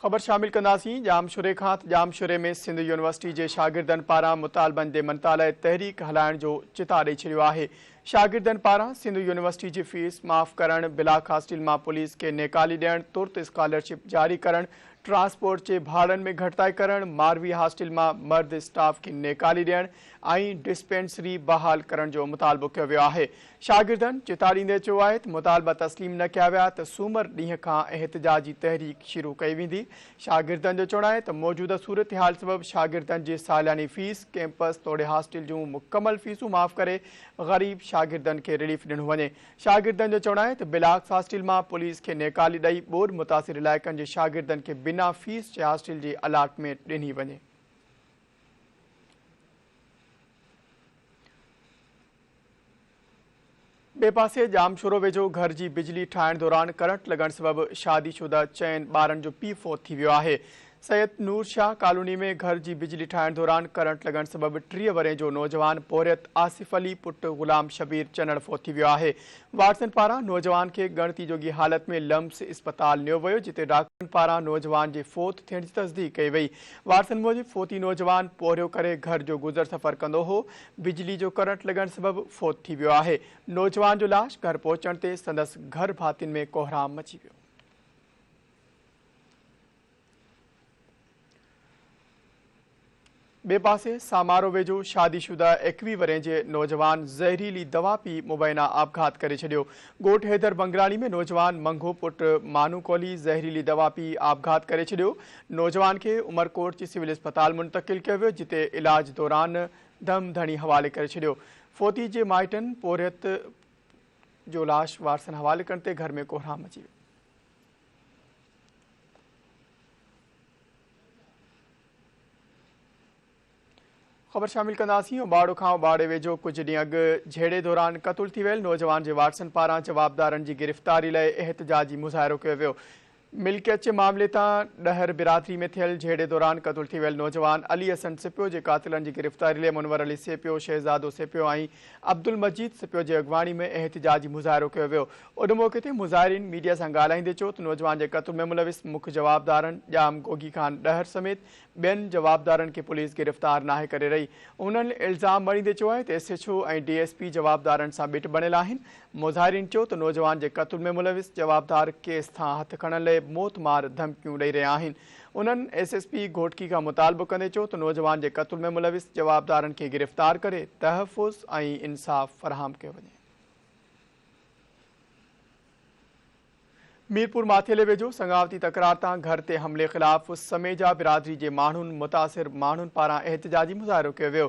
خبر شامل ڪنداسين ڄامشوري کان ته ڄامشوري ۾ سنڌ يونيورسٽي جي شاگردن پاران مطالبن جي مڃتا لاء تحريڪ هلائڻ جو چتاء ڏئي ڇڏيو آهي. شاگردن پاران سنڌ يونيورسٽي جي فيس معاف ڪرڻ، بلاڪ هاسٽل مان پوليس کي نيڪالي ڏيڻ، ترت اسڪالرشپ جاري ڪرڻ، ٽرانسپورٽ جي ڀاڙن ۾ گهٽتائي ڪرڻ، ماروي هاسٽل مان مرد اسٽاف کي نيڪالي ڏيڻ ۽ ڊسپينسري بحال ڪرڻ جو مطالبو ڪيو ويو آهي. شاگردن چتاء ڏيندي چيو آهي ته مطالبا تسليم نه ڪيا ويا ته سومر ڏينهن کان احتجاجي تحريڪ شروع ڪئي ويندي. شاگردن جو چوڻ آهي ته موجوده صورتحال سبب شاگردن جي سالياني فيس، ڪيمپس توڙي هاسٽل جون مڪمل فيسون معاف ڪري غريب شاگردن کي رليف ڏنو وڃي. شاگردن جو چوڻ آهي ته بلاڪس هاسٽل مان پوليس کي نيڪالي ڏئي ٻوڏ متاثر علائقن جي شاگردن کي بنا فيس جي هاسٽل جي الاٽمينٽ ڏني وڃي. ٻئي پاسي ڄامشورو ويجهو گهر جي بجلي ٺاهڻ دوران ڪرنٽ لڳڻ سبب شادي شده چئن ٻارن جو پيء فوت ٿي ويو آهي. سيد نور شاهه ڪالوني ۾ گهر جي بجلي ٺاهڻ دوران ڪرنٽ لڳڻ سبب 30 ورهين جو نوجوان پورهيت آصف علي پٽ غلام شبير چنڙ فوت ٿي ويو آهي. وارثن پاران نوجوان کي ڳڻتي جوڳي حالت ۾ لمس اسپتال نيو ويو جتي ڊاڪٽرن پاران نوجوان جي فوت ٿيڻ جي تصديق ڪئي وئي. وارثن موجب فوتي نوجوان پورهيو ڪري گهر جو گذر سفر ڪندو هو. بجلي جو ڪرنٽ لڳڻ سبب فوت ٿي ويو آهي. نوجوان جو لاش گهر پهچڻ تي سندس گهر ڀاتين ۾ ڪوهرام مچي ويو. ٻئي پاسي سامارو ويجهو شادي شده 21 ورهين جي نوجوان زهريلي دوا پي مبينا آپگهات ڪري ڇڏيو. ڳوٺ حيدر بنگراڻي ۾ نوجوان منگهو پٽ مانو ڪولهي زهريلي دوا پي آپگهات ڪري ڇڏيو. نوجوان کي عمرڪوٽ جي سول اسپتال منتقل ڪيو ويو جتي علاج دوران دم ڌڻي حوالي ڪري ڇڏيو. فوتي جي مائٽن پورهيت جو لاش وارثن حوالي ڪرڻ تي گهر ۾ ڪوهرام مچي ويو. خبر شامل ڪنداسين اوٻاڙو کان اوٻاڙي ويجهو ڪجهه ڏينهن اڳ جهيڙي دوران قتل ٿي ويل نوجوان جي وارثن پاران جوابدارن جي گرفتاري لاء احتجاجي مظاهرو ڪيو ويو. ملڪيت جي معاملي تان ڏهر برادري ۾ ٿيل جهيڙي دوران قتل ٿي ويل نوجوان علي حسن سپيو جي قاتلن جي گرفتاري لاء منور علي سيپيو، شهزادو سيپيو ۽ عبدالمجيد سپيو جي اڳواڻي ۾ احتجاجي مظاهرو ڪيو ويو. ان موقعي تي مظاهرين ميڊيا سان ڳالهائيندي چيو ته نوجوان جي قتل ۾ ملوث مک جوابدارن ڄام گوگي خان ڏهر سميت ٻين جوابدارن کي پوليس گرفتار ناهي ڪري رهي. انهن الزام مڙهيندي چيو آهي ته S H O ۽ D S P جوابدارن سان ٻٽ بڻيل آهن. مظاهرين چيو ته نوجوان جي قتل ۾ ملوث جوابدار ڪيس تان هٿ کڻڻ لئي موتمار ڌمڪيون ڏئي رهيا آهن. انهن ايس ايس پي گهوٽڪي کان مطالبو ڪندي چيو ته نوجوان جي قتل ۾ ملوث جوابدارن کي گرفتار ڪري تحفظ ۽ انصاف فراهم ڪيو وڃي. ميرپور ماٿيلي ويجهو سڱاوتي تڪرار تان گهر تي حملي خلاف سميجا برادري جي ماڻهن متاثر ماڻهن پاران احتجاجي مظاهرو ڪيو ويو.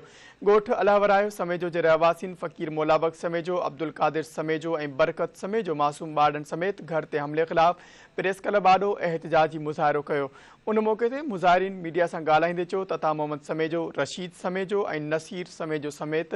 ڳوٺ الهه ورايو سميجو جي رهواسين فقير مولا بخش سميجو، عبدالقادر سميجو ۽ برڪت سميجو معصوم ٻارڙن سميت گهر تي حملي خلاف پريس ڪلب آڏو احتجاجي مظاهرو ڪيو. ان موقعي تي مظاهرين ميڊيا سان ڳالهائيندي چيو ته عطا محمد سميجو، رشيد سميجو ۽ نصير سميجو سميت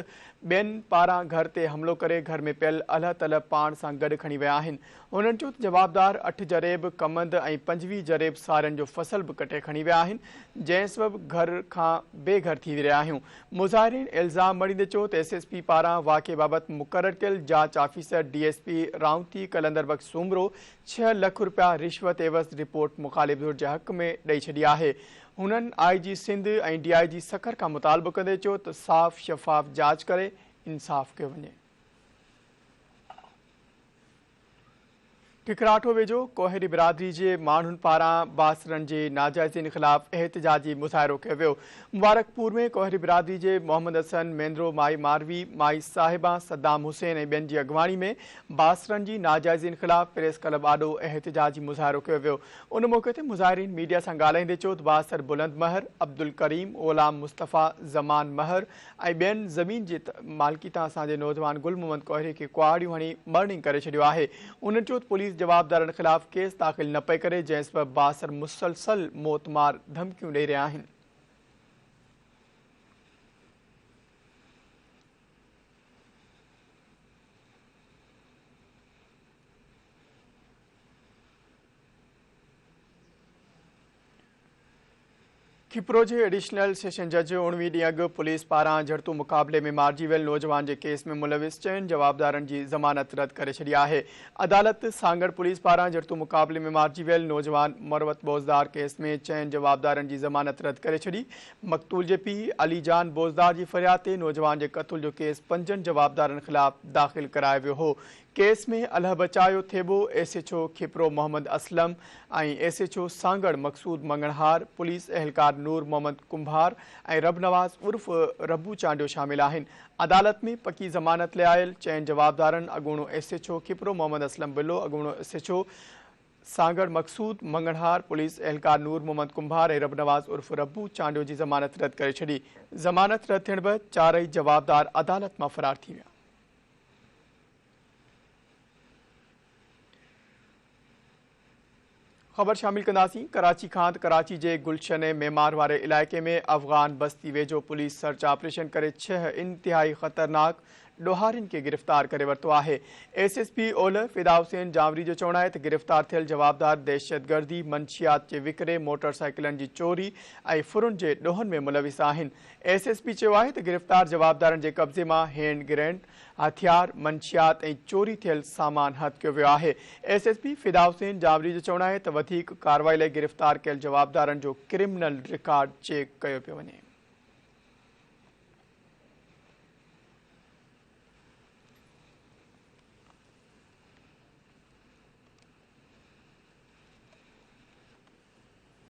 ٻين پاران گهر تي حملو ڪري گهر ۾ پيل الهه تلهه پاڻ سان گڏ کڻي ويا آهن. هنن چيو ته جوابدار اٺ جريب ڪمند ۽ 25 جريب سارين جو فصل به ڪٽي کڻي ويا آهن، جنهن سبب گهر کان بي گهر ٿي رهيا آهيون. مظاهرين الزام مڙهيندي چيو ته ايس ايس پي پاران واقعي بابت مقرر ڪيل جاچ officer D S P Raunti قلندر بخش سومرو 6 لک رپيا رشوت عيوض رپورٽ مخالف ڌر جي حق ۾ ڏئي ڇڏي آهي. هنن I G Sindh ۽ D I G Sukkur کان مطالبو ڪندي چيو ته صاف شفاف جاچ ڪري انصاف ڪيو وڃي. ٺڪراٺو ويجهو ڪوهيري برادري جي ماڻهن پاران بااثرن جي ناجائزين خلاف احتجاجي مظاهرو ڪيو ويو. مبارڪپور ۾ ڪوهيري برادري جي محمد حسن مينڌرو، مائي ماروي، مائي صاحبان، صدام حسين ۽ ٻين جي اڳواڻي ۾ بااثرن جي ناجائزين خلاف پريس ڪلب آڏو احتجاجي مظاهرو ڪيو ويو. ان موقعي تي مظاهرين ميڊيا سان ڳالهائيندي چيو ته بااثر بلند مهر، عبدالڪريم، غلام مصطفيٰ، زمان مهر ۽ ٻين زمين جي مالڪي تان اسان جي نوجوان گل محمد ڪوهري کي ڪهاڙيون هڻي مرڻينگ ڪري ڇڏيو آهي. انهن چيو ته پوليس جوابدارن خلاف ڪيس داخل نه پئي ڪري جنهن سبب بااثر مسلسل موتمار ڌمڪيون ڏئي رهيا آهن. کپرو جي ايڊيشنل سيشن جج 19 ڏينهن اڳ پوليس پاران جهڙتو مقابلي ۾ مارجي ويل نوجوان جي ڪيس ۾ ملوث چئن جوابدارن جي ضمانت رد ڪري ڇڏي آهي. عدالت سانگهڙ پوليس پاران جهڙتو مقابلي ۾ مارجي ويل نوجوان مروت بوزدار ڪيس ۾ چئن جوابدارن جي ضمانت رد ڪري ڇڏي. مقتول جي پيء علي جان بوزدار جي فرياد تي نوجوان جي قتل جو ڪيس پنجن جوابدارن خلاف داخل ڪرايو ويو هو. Case ۾ Allahabachayo Thebo, S H O Khipro Muhammad Aslam ۽ S H O Sanghar Maqsood Manganhar, police اهلڪار نور محمد ڪنڀار ۽ ربنواز عرف ربو چانڊيو شامل آهن. عدالت ۾ پڪي ضمانت لاء آيل چئن جوابدارن اڳوڻو S H O Khipro Muhammad Aslam Bullo, اڳوڻو S H O Sanghar Maqsood Manganhar, police اهلڪار نور محمد ڪنڀار ۽ ربنواز عرف ربو چانڊيو جي ضمانت رد ڪري ڇڏي. ضمانت رد ٿيڻ بعد چارئي جوابدار عدالت مان فرار ٿي ويا. خبر شامل ڪنداسين ڪراچي کان ته ڪراچي جي گلشن معمار واري علائقي ۾ افغان بستي ويجهو پوليس سرچ آپريشن ڪري ڇهه انتهائي خطرناڪ ڏوهارين کي گرفتار ڪري ورتو آهي. ايس ايس پي اولهه فدا حسين جانوري جو چوڻ آهي ته گرفتار ٿيل جوابدار دهشتگردي، منشيات جي وڪري، موٽر سائيڪلن جي چوري ۽ ڦرن جي ڏوهن ۾ ملوث آهن. ايس ايس پي چيو آهي ته گرفتار جوابدارن جي قبضي مان هينڊ گرينڊ، هٿيار، منشيات ۽ چوري ٿيل سامان هٿ ڪيو ويو آهي. S S P Fida Hussain Janwari جو چوڻ آهي ته وڌيڪ ڪارروائي لاء گرفتار ڪيل جوابدارن جو ڪرمنل رڪارڊ چيڪ ڪيو پيو وڃي.